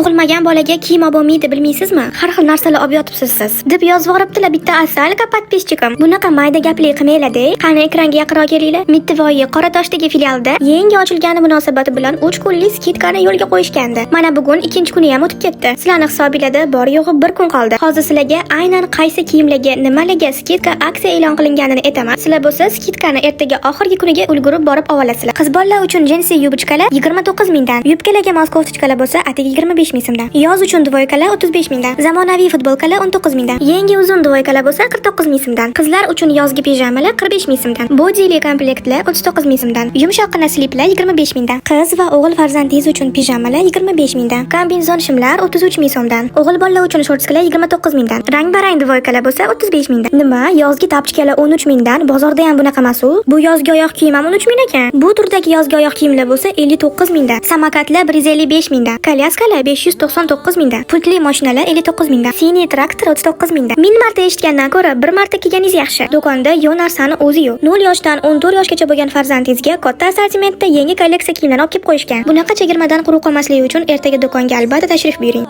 Tug'ilmagan bolaga kiyim olib bo'lmaydi, bilmaysizmi? Har xil narsalar olib yotibsiz siz, deb yozvoribdilar bitta asalka подписчик im. Bunaqa mayda gapli qilmanglar-da. Qani, ekranga yaqinroq kelinglar. Mittivoyi Qoratoshdagi filialda yangi ochilgani munosabati bilan 3 kunlik скидка ni yo'lga qo'yishgandi. Mana bugun ikkinchi kuni ham o'tib ketdi. Sizlarni hisobinglarda bor yo'g'i bir kun qoldi. Hozir sizlarga aynan qaysi kiyimlarga, nimalarga скидка, aksiya e'lon qilinganini aytaman. Sizlar bo'lsa скидка ni ertaga oxirgi kuniga ulgurib borib olasizlar. Qiz bolalar uchun jinsi юбочка lar 29 mingdan, yubkalarga mos кофточка lar bo'lsa atigi 25 ming so'mdan. Yoz uchun двойка lar 35 mingdan, zamonaviy futbolkalar 19 mingdan, yangi uzun двойка lar bo'lsa 49 ming so'mdan. Qizlar uchun yozgi pijamalar 45 ming so'mdan, bodili komplektlar 39 ming so'mdan, yumshoqqina sliplar 25 mingdan. Qiz va o'g'il farzandingiz uchun pijamalar 25 mingdan, kombinezon shimlar 33 ming so'mdan. O'g'il bolalar uchun шортик lar 29 mingdan, rang-barang двойка lar bo'lsa 35 mingdan. Nima, yozgi тапочка lar 13 mingdan? Bozorda ham bunaqa emas u. Bu yozgi oyoq kiyim ham 13 ming ekan. Bu turdagi yozgi oyoq kiyimlar bo'lsa 59 mingdan. Samokatlar 155 mingdan. Kolyaskalar 599 mingdan. Pultli mashinalar 59 mingdan. Синий traktor 39 mingdan. Ming marta eshitgandan ko'ra bir marta kiyganingiz yaxshi. Do'konda yo'q narsani o'zi yo'q. 0 yoshdan 14 yoshgacha bo'lgan farzandingizga katta assortimentda yangi kolleksiya kiyimlarni olib kelib qo'yishgan. Bunaqa chegirmadan quruq qolmasligi uchun ertaga do'konga albatta tashrif buyuring.